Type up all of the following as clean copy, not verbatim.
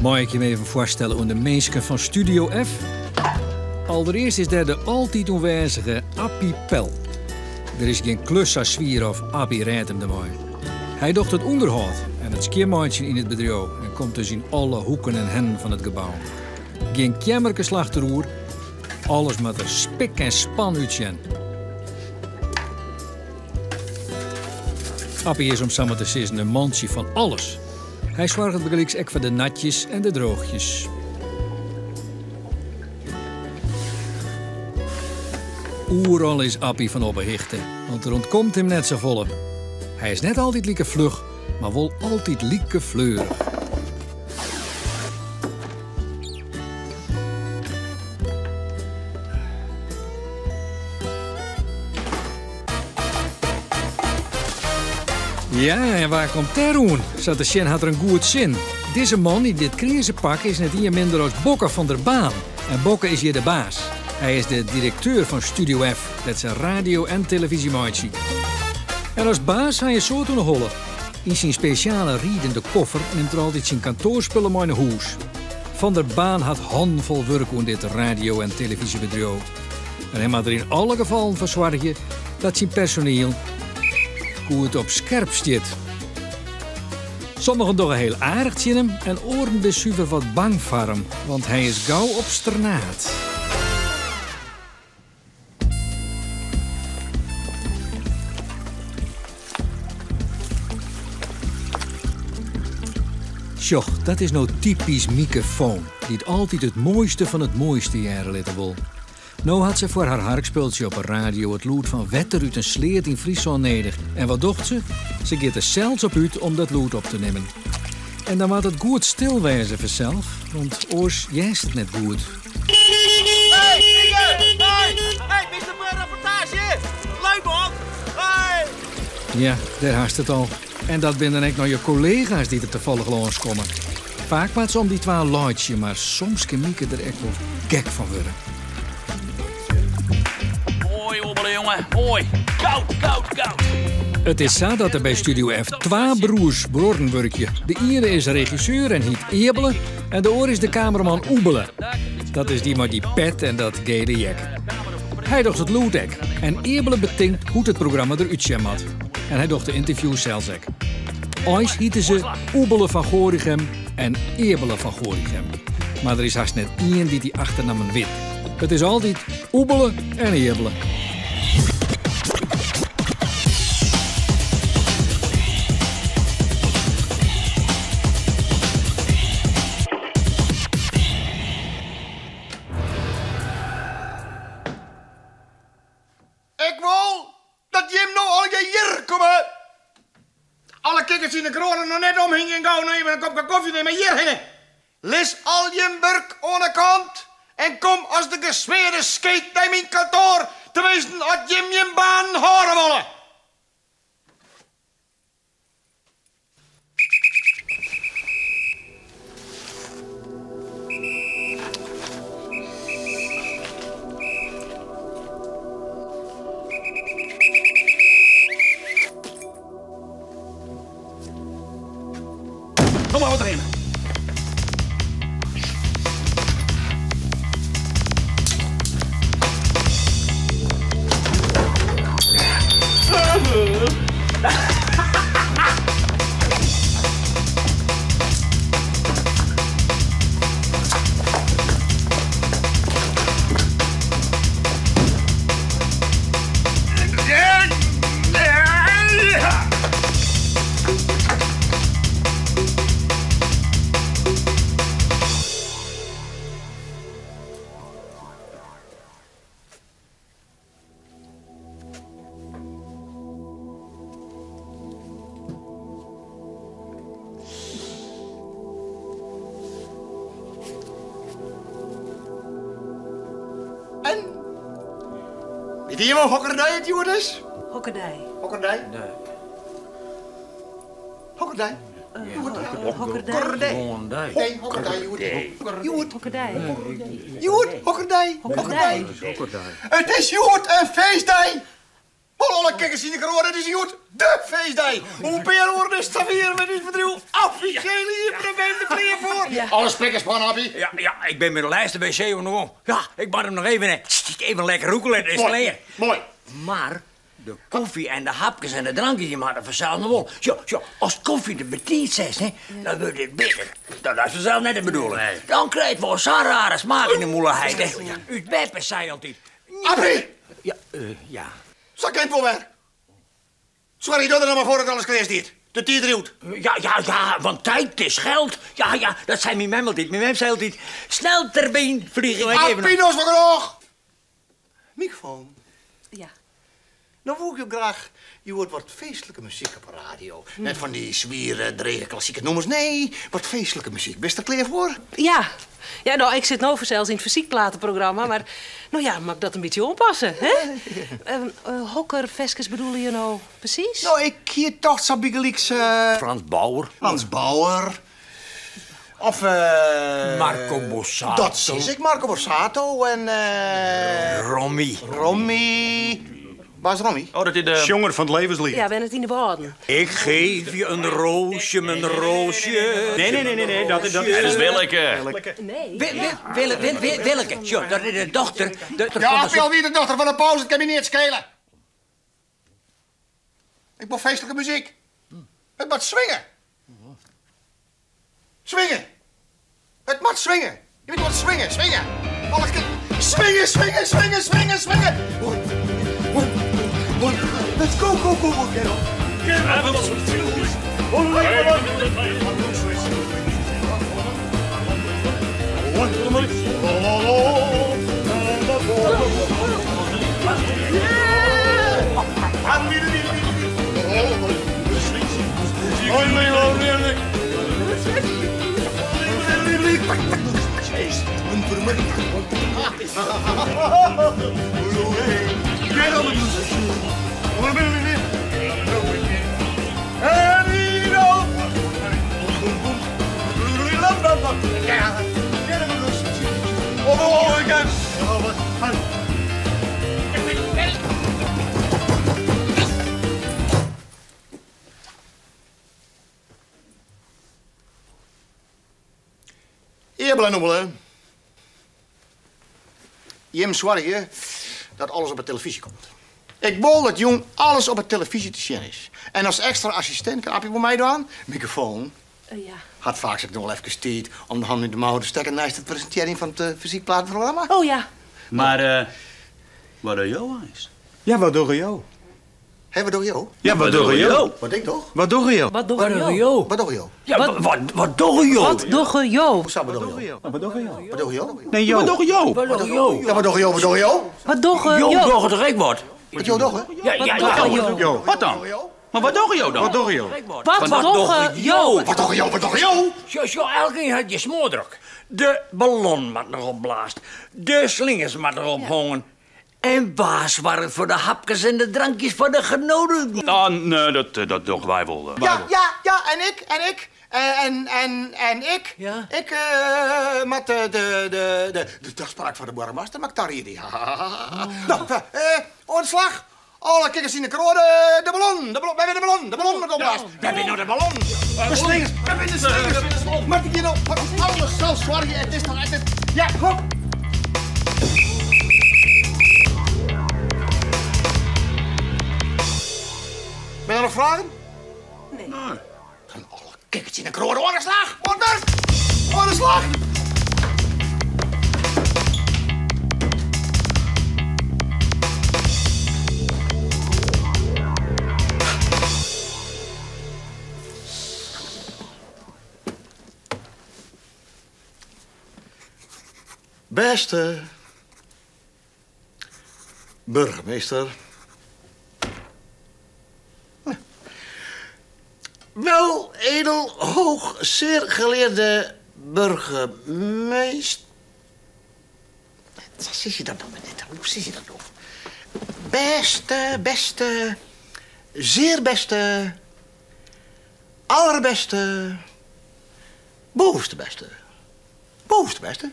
Mei ik jim even foarstelle oan de minsken fan Studio F? Alderearst is dêr de altyd oanwêzige Appie Pel. Der is gjin klus sa swier of Appie rêdt him dermei. Hy docht it ûnderhâld en it skjinmeitsjen yn it bedriuw en komt dus yn alle hoeken en hennen fan it gebou. Gjin keammerke slacht er oer, alles moat der spik en span útsjen. Appie is om samar te sizzen in mantsje fan alles. Hy soarget bygelyks ek foar de natjes en de droochjes. Oeral is Appie fan op 'e hichte, want der ûntkomt him net safolle. Hy is net altyd like fluch, mar wol altyd like fleurich. Ja, en wa komt dêr oan? Sa te sjen hat er in goed sin. Dizze man yn dit kreaze pak is net ien minder as Bokke van der Baan. En Bokke is hjir de baas. Hy is de direkteur fan Studio F, dêr't se radio en televyzje meitsje. En as baas ha hy in soad oan 'e holle. Yn syn spesjale ridende koffer nimt er altyd syn kantoarspullen mei nei hûs. Van der Baan hat hanfol wurk oan dit radio en televyzjebedriuw. En hy moat der yn alle gefallen foar soargje dat syn personiel goed op skerp stiet. Sommigen dogge heel aardich tsjin him en oaren binne suver wat bang foar him, want hy is gau obsternaat. Sjoch, dat is no typysk Mieke Foon, dy't altyd it moaiste fan it moaiste hearre litte wol. No hat se foar har harkspultsje op 'e radio it lûd fan wetter út in sleat yn Fryslân nedich. En wat docht se? Se giet der sels op út om dat lûd op te nimmen. En dan moat it goed stil wêze fansels, want oars hearst it net goed. Hey, Mieke! Hey! Hey, bist der foar in rapportaazje? Leuk man! Hey! Ja, dêr hast it al. En dat binne dan ek noch je kollega's dy't der tafallich lânskomme. Faak moat se om dy twa laitsje, mar soms kin Mieke der ek wol gek fan wurde. Moai, Oebele, jonge. Moai. Goud, goud, goud. It is sa dat der by Studio F twa broers bruorren wurkje. De iene is regisseur en hyt Eabele en de oar is de kameraman Oebele. Dat is dy mei dy pet en dat gele jek. Hy docht it lûd ek en Eabele betinkt hoe't it programma der útsjen moat. En hy docht de ynterviews sels ek. Eins hite se Oebele van Gorinchem en Eabele van Gorinchem. Mar der is hast net ien dy't dy achternammen wit. It is altyd Oebele en Eabele. Ik wol dat jim no allegear hjir komme. Alle kikkers yn de kroanen noch net omhingje en gau noch even in kopke kofje nimme hjirhinne. Lis al jim wurk oan 'e kant en kom as de gesmearde skeet nei myn kantoar, teminsten as jim jim banen hâlde wolle. Kom mar wat rinne. En? Witte jimme hokker dei it hjoed is? Hokker dei? Hokker dei? Hokker dei? Hokker dei? Hokker dei? Nee, hokker dei hjoed? Hjoed. Hokker dei? Hjoed, hokker dei? Hokker dei? It is hjoed in feestdei! Wol alle kikkers. kikkers yn de kroan, it is hjoed dé feestdei. Oer in pear oeren is it safier wurdt ús bedriuw offisjeel iepene. Ben der klear foar? Alle spikken spannen, Appie? Ja, ja, ik bin mei de lêste wc oan de gong. Ja, ik moat him noch even, even lekker rûke litte, is klear. Moai. Mar de kofje en de hapkes en de drankjes, dy moatte fansels noch wol. Sjoch, sjoch, ast kofje te betiid setst, hè, dan wurdt it bitter. Dat is fansels net de bedoeling. Dan krijst wol sa'n rare smaak yn de mûleheid, hè. Us beppe sei altyd... Appie! Ja, ja. Sa kin it wol wer. Soargje do der no mar foar dat alles klear stiet. De tiid driuwt. Ja, ja, ja, want tijd is geld. Ja, ja, dat sei myn mem altyd. Myn mem sei altyd, snel ter been, vlieg ik even. Appie, no is wol genôch! Mikrofoon. Ja. No woe ik jo graach hjoed wat feestlike muzyk op 'e radio. Net fan dy swiere, drege klassike nûmers, nee, wat feestlike muzyk. Bist der klear foar? Ja. Ja, no, ik sit no fansels yn it fersykplateprogramma, mar no ja, moat ik dat in bytsje oanpasse, hè? Hokker ferskes bedoele je no presys? No, ik hie tocht sa bygelyks. Frans Bauer. Frans Bauer. Of. Marco Borsato. Dat sis ik, Marco Borsato en. Romy. Romy. Wa is Romy? Oh, dat is de Sjonger fan it Levensliet. Ja, wennet yn de Wâlden. Ik geef je een roosje, mijn roosje. Nee, nee, nee, nee, nee, dat, dat is... Dat is Willeke. Nee. Willeke, sjoch, dat is de dochter. Ja, Appie, al wie de dochter fan de paus, it kin my neat skele. Ik wol feestlike muzyk. It moat swinge. Swinge. It moat swinge. Je wit wat swinge, swinge. Alle ke swinge, swinge, swinge, swinge, swinge. Let's go, go, go, go, get up. Get up. Eabele en oebele. Jim soargje dat alles op 'e telefyzje komt. Ik wol dat jûn alles op 'e telefyzje te sjen is. En as ekstra assistint kin Appie wol meidwaan. Mikrofoon. Ja. Hat faaks ek noch wol efkes tiid om de hannen út de mouwen te stekken neist it presintearjen fan it fersykplaatprogramma. Oh ja. Mar wat dogge jo eins? Ja, wat dogge jo? Hé, wat dogge jo? Ja, wat dogge jo? Wat ik doch? Wat dogge jo? Wat dogge jo? Wat dogge jo? Ja, wat dogge jo? Wat dogge jo? Hoesa, wat dogge jo? Wat dogge jo? Wat dogge jo? Nee, jo. Wat dogge jo? Wat dogge jo? Ja, wat dogge jo? Wat dogge jo? Wat dogge Jo jo? dogge toch ek wat? Wat jo dogge? Ja, ja, Wat dogge ja. jo? Jo. Wat dan? Mar wat dogge jo dan? Wat dogge jo? Wat dogge jo? Wat dogge jo? Wat dogge jo? Sjoch, sjoch, elkenien hat hjir smoardrok. De ballon moat noch opblaasd. De slingers moatte noch ophongen. En wa soarget foar de hapkes en de drankjes foar de genodigden? Ah, nee, dat, dat dogge wy wol. Ja, ja, ja, en ik, en ik, en, en, en ik. Ja? Ik moat de, de, de, de, de taspraak fan de boargemaster moat ik tariede. Ja. No, oan de slach. Alle kikkers yn de kroade, de ballon, de ballon, wy binne de ballon, de ballon moat opblaasd. Wy binne no de ballon. De slingers, wy binne de slingers. Moat ik hjir no foar alles sels soargje? It is toch echt, ja, hop. Binne der noch fragen? Nee. Dan alle kikkers yn de kroade, oan de slach! Oan it wurk! Oan de slach! Bêste burgemeester. Wel, edel, hoog, zeer geleerde burgemeester. Sa sis je dat no net? Hoe sis je dat no? Bêste, bêste, zeer bêste, allerbêste, bovenste bêste, bovenste bêste.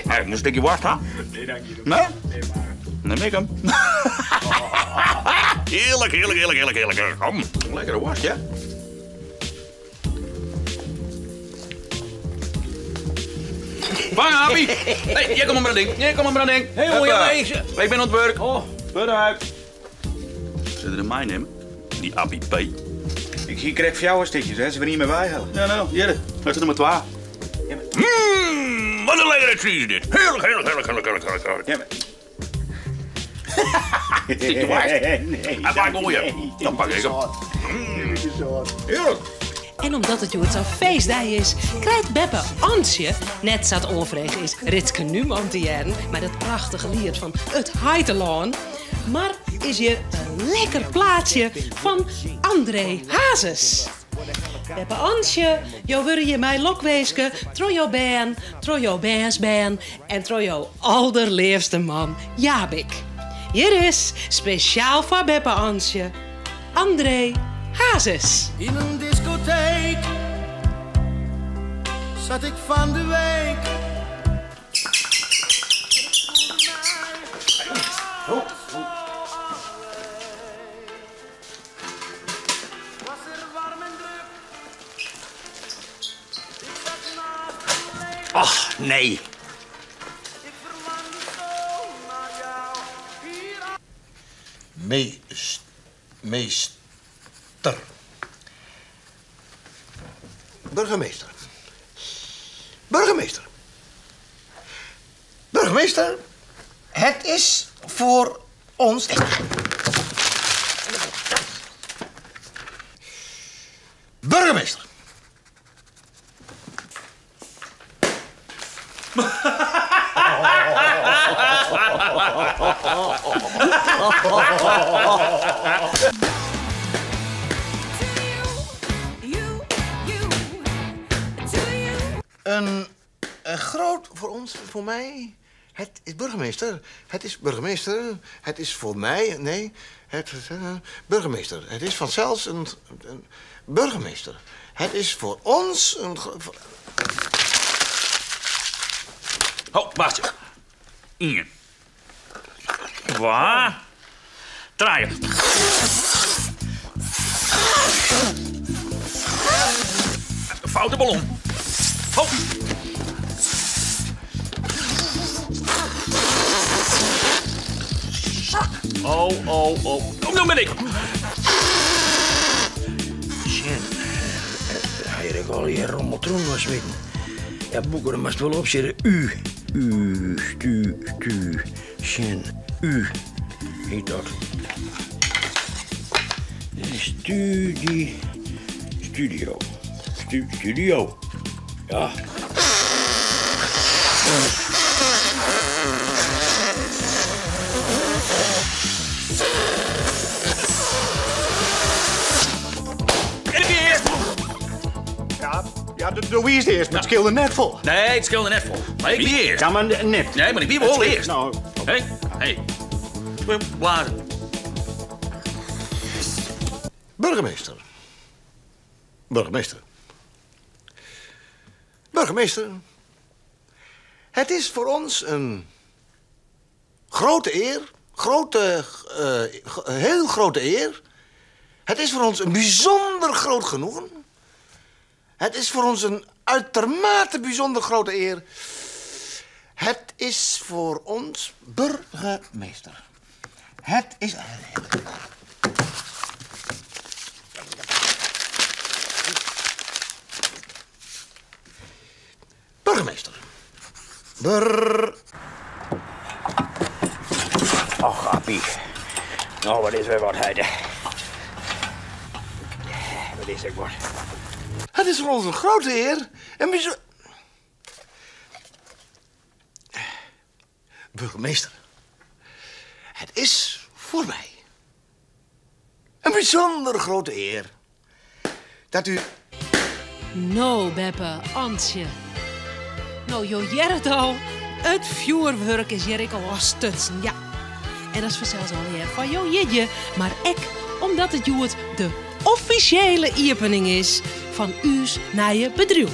Hey, in stikje woarst ha? Nee, dank je. Nee? Nee, mar. Neem ik hem. Heerlijk, heerlijk, heerlijk, heerlijk, heerlijk. Kom, lekkere worst, ja. Vang, Appie. Hey, jij komt maar een ding. Jij komt maar een ding. Hé, hoor, Hoppa. ja, ik- Ik ben aan het werk. Oh. Vooruit. Zullen we er mij nemen? Die Appie P. Ik hier krijg voor jou een stukjes, hè. Ze we niet meer bijhalen. Ja, nou, hier. Dat is nummer 2. Mmm, wat een lekkere cheese dit. Heerlijk, heerlijk, heerlijk, heerlijk, heerlijk, heerlijk. Ja, maar... Stukje worst. Nee, Hij pakt mooie. Dan pak ik hem. Heerlijk. En omdat het joet zo'n feestdag is, krijgt Beppe Ansje, net zat onvregen is Ritske Numan te jaren, maar dat prachtige lied van het Heitelaan. Maar is je een lekker plaatsje van André Hazes. Beppe Ansje, jo wurre je mij lokweeske, tro jo bern, tro jo bernsbern en tro jo allerliefste man Jabik. Hier is, speciaal voor Beppe Ansje, André Hazes. In een discotheek zat ik van de week. Was er warm en druk. Ik zat naast een leeg. Ach, nee. Ik verlangde zo naar jou. Hier Meest, meester. Burgemeester. Burgemeester. Burgemeester, het is voor ons. Burgemeester. Een, een groot voor ons, voor mij. Het is burgemeester. Het is burgemeester. Het is voor mij. Nee, het burgemeester. Het is vanzelfs een, een burgemeester. Het is voor ons een. gro- voor- Ho, wacht even. Ien. Waar? Draaien. Foute ballon. Ho. Oh, oh, oh. Oh, nou ben ik. Sjen, hij ik al hier rommeltroen was weten. Ja, boeken, er moest wel op zitten. U, u, stu, stu, sjen, u. Heet dat. Dit is Studie, studio. Stu, studio. Ja. En ik eerst. Ja, ja de, de wie is de eerst, maar het scheelde net vol. Nee, het scheelde net vol. Maar ik wie eerst. Ja, maar net. Nee, maar ik wie wel Het eerst. Nou, Hé, hé. Blazen. Burgemeester. Burgemeester. Burgemeester. Het is voor ons een grote eer. Grote, heel grote eer. Het is voor ons een bijzonder groot genoegen. Het is voor ons een uitermate bijzonder grote eer. Het is voor ons burgemeester. Het is. Burgemeester. Bur. Och, Appie. Nou, wat is weer wat, heide. Wat is er wat? Het is voor ons een grote eer en bijzonder. Burgemeester. Het is voor mij een bijzonder grote eer dat u. No, Beppe, Antje. Nou, jo jerret al. Het vuurwerk is hier ik al stutsen, ja. En dat is vanzelfs al hier van jo jidje. Maar ik, omdat het joet de officiële opening is van u's nieuwe bedrijf.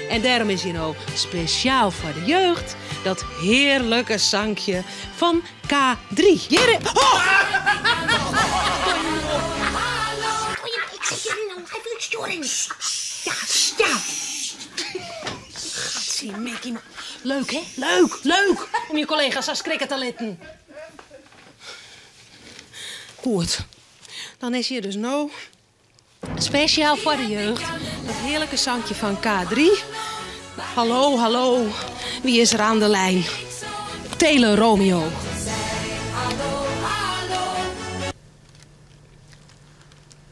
En daarom is hier nou speciaal voor de jeugd Dat hearlike sankje fan K3. Hjir. Oh! Ik sit hjir yn in live útstjoering. Ja, ja. Gatsie, Mickey. Leuk, hè? Leuk, leuk om je kollega's sa skrikke te litten. Goed. Dan is hjir dus no spesjaal foar de jeugd dat hearlike sankje fan K3. Hallo, hallo, wie is er aan de lijn? Tele Romeo.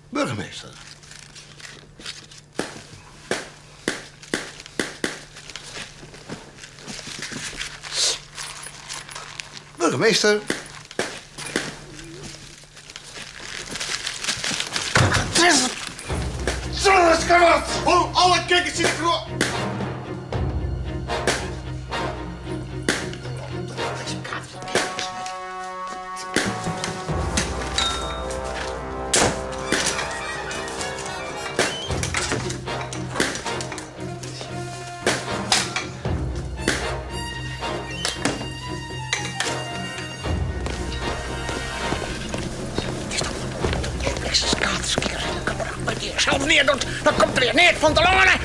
Burgemeester. Burgemeester. Oh, alle kikkers in de kroeg. Zelf neer doet, dan komt er neer van de longen.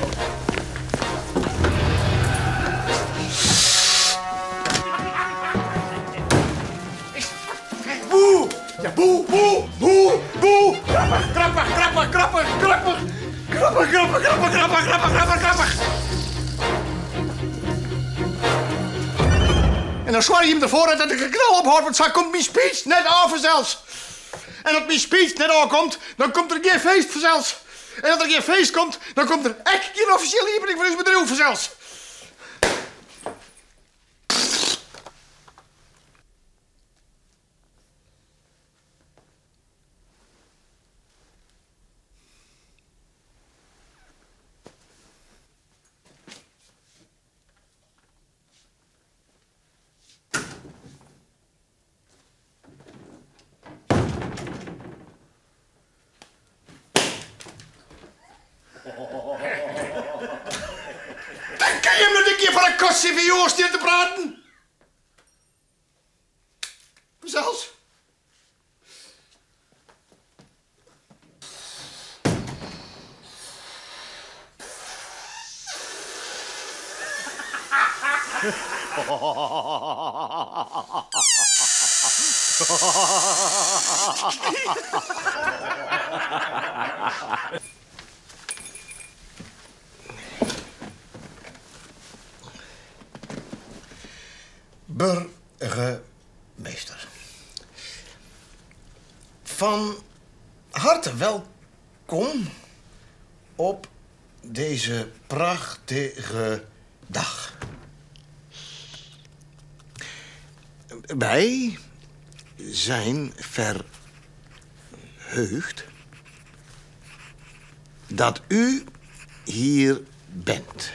Boe! Ja, boe, boe, boe, boe! Grappig, grappig, grappig, grappig, grappig! Grappig, grappig, grappig, grappig, grappig, grappig, grappig! En dan zwaar je hem ervoor dat ik een knal ophoud, want zo komt mijn speech net af zelfs. En als mijn speech net afkomt, dan komt er geen feest vanzelfs. En als er geen feest komt, dan komt er echt geen officiële opening van ons bedrijf vanzelfs. Dan kan je hem nog een keer voor een kostje van Joost hier te praten. Zelfs. Burgemeester. Van harte welkom op deze prachtige dag. Wij zijn verheugd dat u hier bent.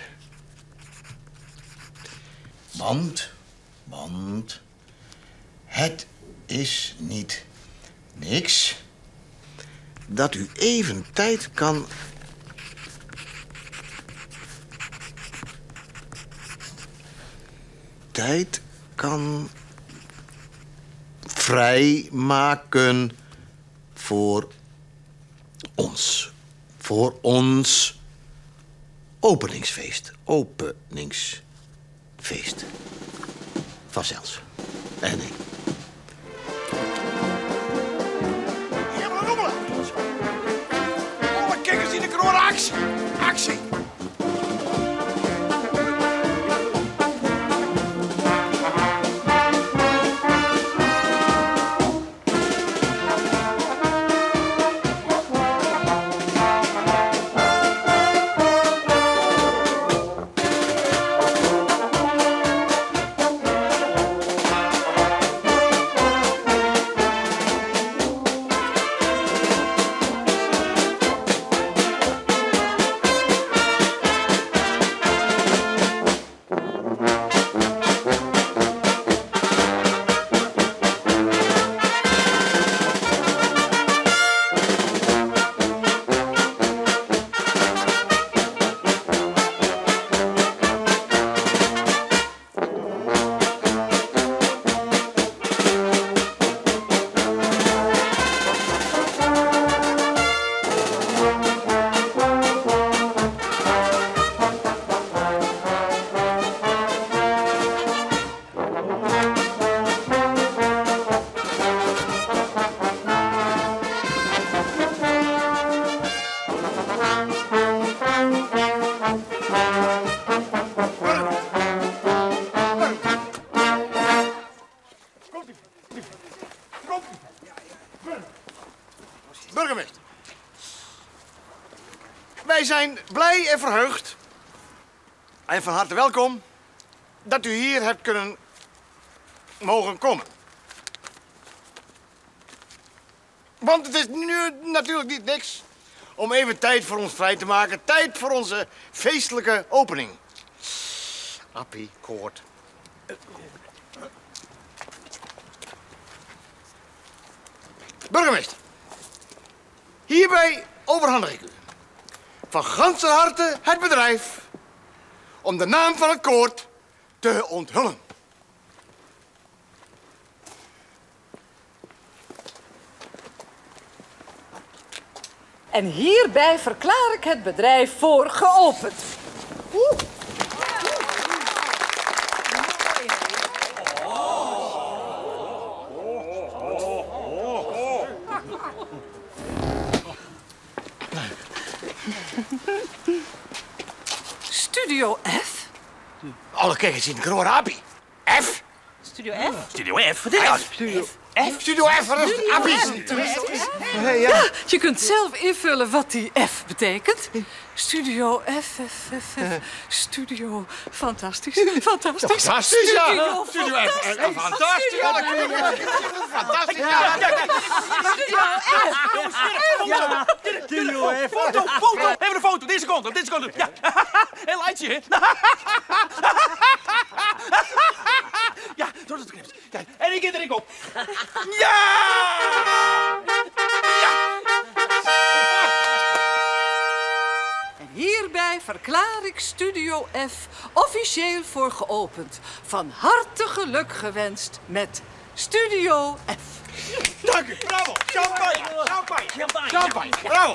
Want het is niet niks dat u even tijd kan vrijmaken voor ons. Voor ons openingsfeest. Openingsfeest. Vanzelfs. En nee. Alle kikkers in de kroon, actie! Actie! Burgemeester. Wij zijn blij en verheugd en van harte welkom dat u hier hebt kunnen mogen komen. Want het is nu natuurlijk niet niks om even tijd voor ons vrij te maken. Tijd voor onze feestelijke opening. Appie, koord. Burgemeester, hierbij overhandig ik u van ganse harte het bedrijf om de naam van het koord te onthullen. En hierbij verklaar ik het bedrijf voor geopend. Studio F? Alle kijkers zien de kroon Appie. F. Studio F? Studio F, wat is dat? Studio F. Studio F, wat is het? Appie. Ja. Ja, je kunt zelf invullen wat die F betekent. Studio F, F, F, F. Studio, fantastisch, fantastisch. Fantastisch, ja. Studio, Studio F, fantastisch. fantastisch. Ja, dat kun je- Fantastisch, ja. Ja. Studio F. Foto, foto. Even een foto. Deze kant op, deze kant op. Ja. Heel lijntje, hè? Ja, tot het knipt. Kijk, en ik erin op. Ja! En hierbij verklaar ik Studio F officieel voor geopend. Van harte geluk gewenst met Studio F. Dank u, bravo. Champagne, champagne. Champagne, bravo.